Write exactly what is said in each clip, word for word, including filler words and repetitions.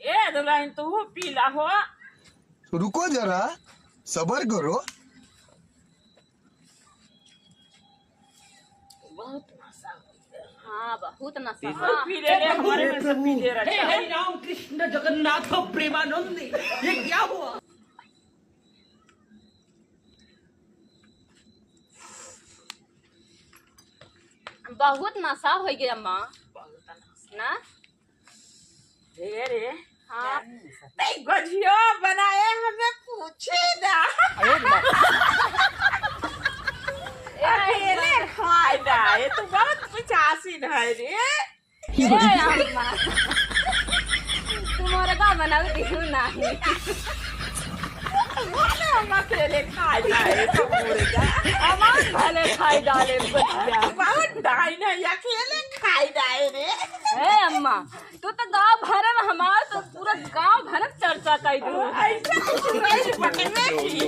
ए दुल्हन, तू पी ला हो। रुको जरा, सबर करो। बहुत नशा हो गया। हाँ, बहुत नशा। पी ले, हाँ। पी ले, ले, हमारे में से पी ले, हे, रखा। हे राम कृष्ण जगन्नाथ प्रेमानंद, ये क्या हुआ? बहुत नशा हो गया माँ। बहुत नशा। ना? हे रे। हाँ। नहीं, गोझियो बनाए हमें पूछे ना। अरे माँ। अकेले खाए ना, ये तो बहुत पिचासिन है रे। ए अम्मा, तू मुर्गा बनाऊ दिहू नाही। बोले हम अकेले खाए जाए तो मुर्गा। हमार भले खाए डाले बतिया। बहुत डाइन है, अकेले खाए जाए रे। ए अम्मा, तू तो गाँव भर में हमार तो पूरा गाँव भर में चर्चा कर दू। ऐसा कुछ नहीं पकड़ने की।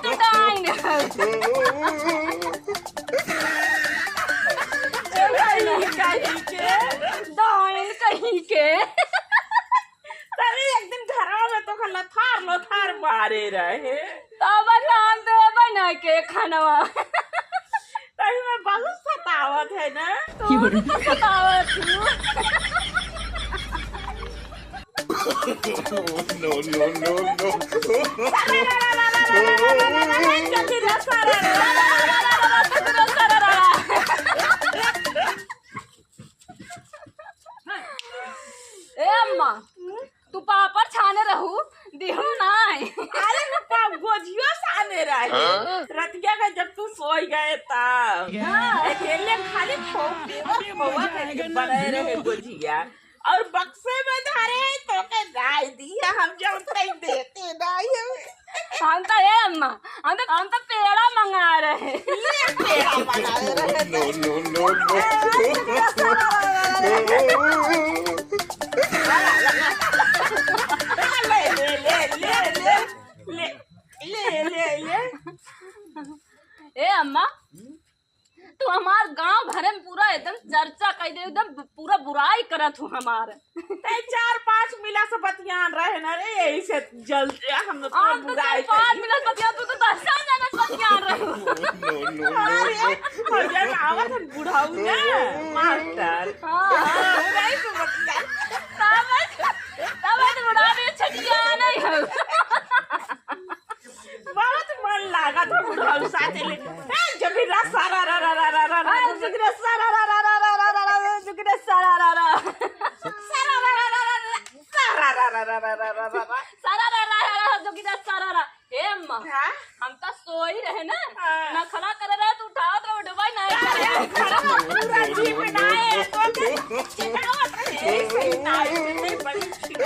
तू तो आई ना। कहीं, कहीं के। डाइन कहीं के। तरे एक दिन घरवा में तो लथार लथार मारे रहे। तब नाम देबे ना के खनवा। तभी मैं बहुत सतावत है ना। तू तो सतावत हूँ। No, no, no, no। ए अम्मा, तू पापड़ छाने रहू, दिहू नाई। अरे, मैं पा-, गोझियो छाने रहे। हाँ? रतिया का जब तू सोई गए तब। हाँ। अकेले खाली फोक देवा, फोवा खाली बनाए रहे गोझिया। और बक्से में धरे तो के गाय दिया, हम जब तक देते नहीं हमें। हम तो, ए अम्मा, हम तो, हम तो पेड़ा मंगा रहे। ले पेड़ा मंगा रहे। No, no, no, no। ले, ले, ले, ले, ले। ले, ले, ले, ले। ए अम्मा, तू हमार गांव भरे में पूरा एकदम चर्चा कर दे, एकदम पूरा बुराई करत हूँ हमार। तै चार पाँच मिला से बतियान रहे ना रे, यही से जल्दी हम लोग हाँ, तो बुराई चार पाँच मिला से बतियान, तू तो दस जन से बतियान रहे। No, no, no, अरे, no। और जब आवत है बुढ़ाऊ ना, मास्टर। हाँ। हाँ, वही से बतियान। तब, तब तो बुढ़ा भी छटिया नहीं हो। बहुत मन लागत है बुढ़ऊ साथे ले। ए, जोगिरा सारा रा रा रा रा रा रा। ए, जोगिरा सारा रा रा रा रा रा रा रा। सारा रा रा रा रा रा। सारा रा रा रा रा। सारा रा रा रा रा, जोगिरा सारा रा। ए अम्मा, हाँ? हम तो सोई रहे ना। हाँ। नखरा करे रहे, तू उठावत रहे, उठवाई नहीं करे। पूरा जीव ना है, तो के चिल्लावत रहे, ऐसे ही ना है, बड़ी ए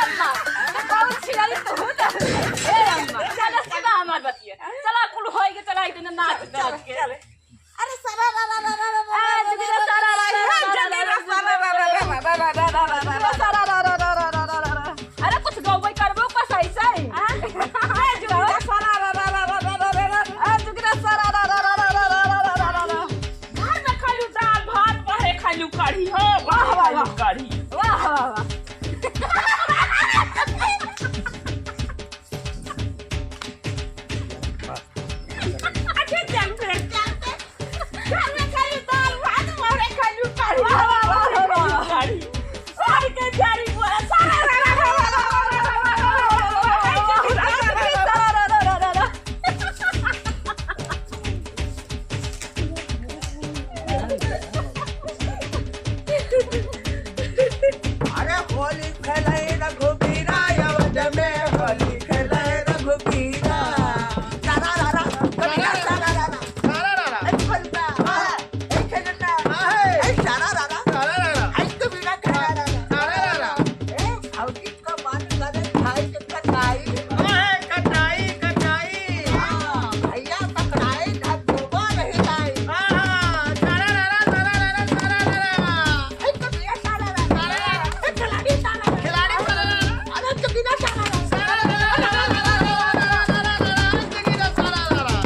अम्मा, तो कौन छिनारी तू हो जा? ए अम्मा, चला, सुना हमार बतिया। चला, कुल होई के चला, इतने नाच, चल, नाच के। चल। अरे, सारा रा रा रा रा रा रा। ए, जोगिरा सारा रा रा रा रा रा। ए, जोगिरा सारा रा रा रा रा रा। सारा रा रा रा रा रा रा। अरे, कुछ गौबई करबो, बस ऐसा ही। हाँ? ए, जोगिरा सारा रा रा रा रा रा रा रा। ए, जोगिरा सारा रा रा रा रा रा रा रा रा। घर में खालू दाल भात, बाहरे खालू कढ़ी हो, वाह, वाह, बाहरे खालू वाह। कढ़ी। वाह, वाह, वाह। अच्छा, चल, फिर चलते। घर में खालू दाल भात, बाहरे खालू कढ़ी। वाह, वाह, वाह, वाह, वाह। कढ़ी। और के झाड़ी बोला, सारा रा रा रा रा। अरे होली खेले रघुबीरा, अवध में होली खेले रघुबीरा। सारा रा रा, सारा रा रा। सारा रा रा। ए, फलता। हाँ। ए, खेलता। हाँ, है। ए, सारा रा रा। सारा रा रा। ए, कबीरा, सारा रा रा। सारा रा रा। ए, भौजी का मन करे खाए के कटाई। हाँ, है, कटाई, कटाई। हाँ, भैया पकड़ाए ना, धोबा नहीं लाई। हाँ, हाँ, सारा रा रा, सारा रा रा, सारा रा रा। ए, कबीरा, सारा रा रा। सारा रा रा। ए, खिलाड़ी, सारा रा रा। खिलाड़ी, सारा रा रा। अरे, कबीरा, सारा रा रा। सारा रा रा, सारा रा रा, सारा रा रा।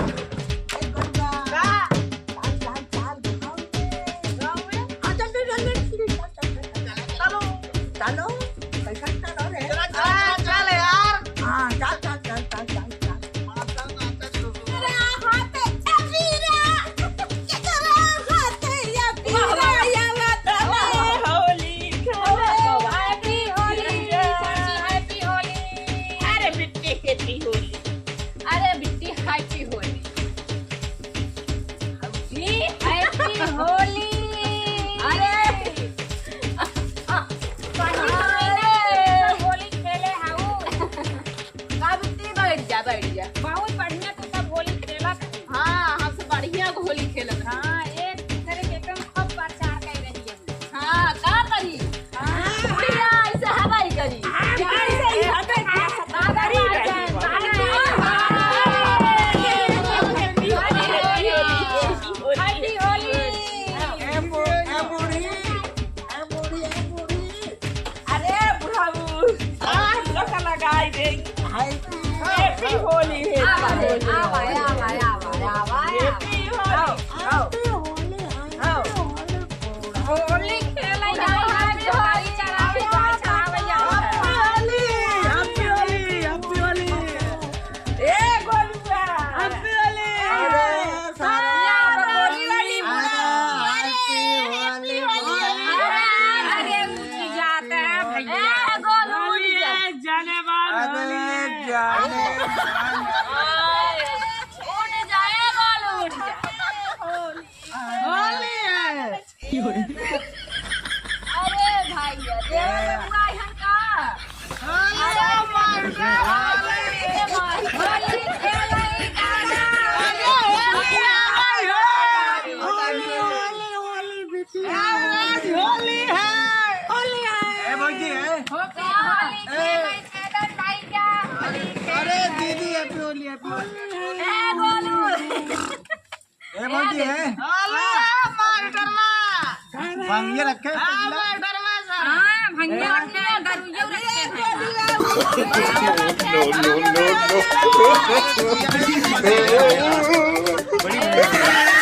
ए, कबीरा। का? चाल, चाल, चाल, दिखाओ। गाँव में? हाँ, चल, चल, चल, चल, चल, चल, चल, चल, चल। चलो। चलो। Happy होली, happy होली। आवा, आवा, आवा, आवा, आवा, आवा। Happy होली। आओ, आओ। Happy होली, happy होली। होली खेले जाओ, गाड़ी चढ़ावे, गाड़ी चढ़ावे जाओ। Happy होली, happy होली, happy होली। ए गोलुआ। Happy होली। अरे, सारा यार, गोली वाली बुआ। Happy होली। अरे, अरे, उठी जाता है भैया। ए, गोलू उठ जा। जाने वाला अगली है। जाने वाला। उठ जा, ए, गोलू उठ जा। होली है। अरे भैया, देवर में बुआ यहाँ का? अरे मार दे। होली खेले जाना। अरे होली है। होली, होली, होली, बिटिया। आज होली है। होली है। ए भौजी है। होली खेले जाना भाई क्या? होली खेले अरे दीदी, happy होली, happy होली। ए गोलू। ए, बोलती है? अल्लाह, मार डरवा। भंगिया रखे, हाँ, पीला। मार डरवा, सर। हाँ, भंगिया रखे, दरुइयो रखे। No, no, no, no।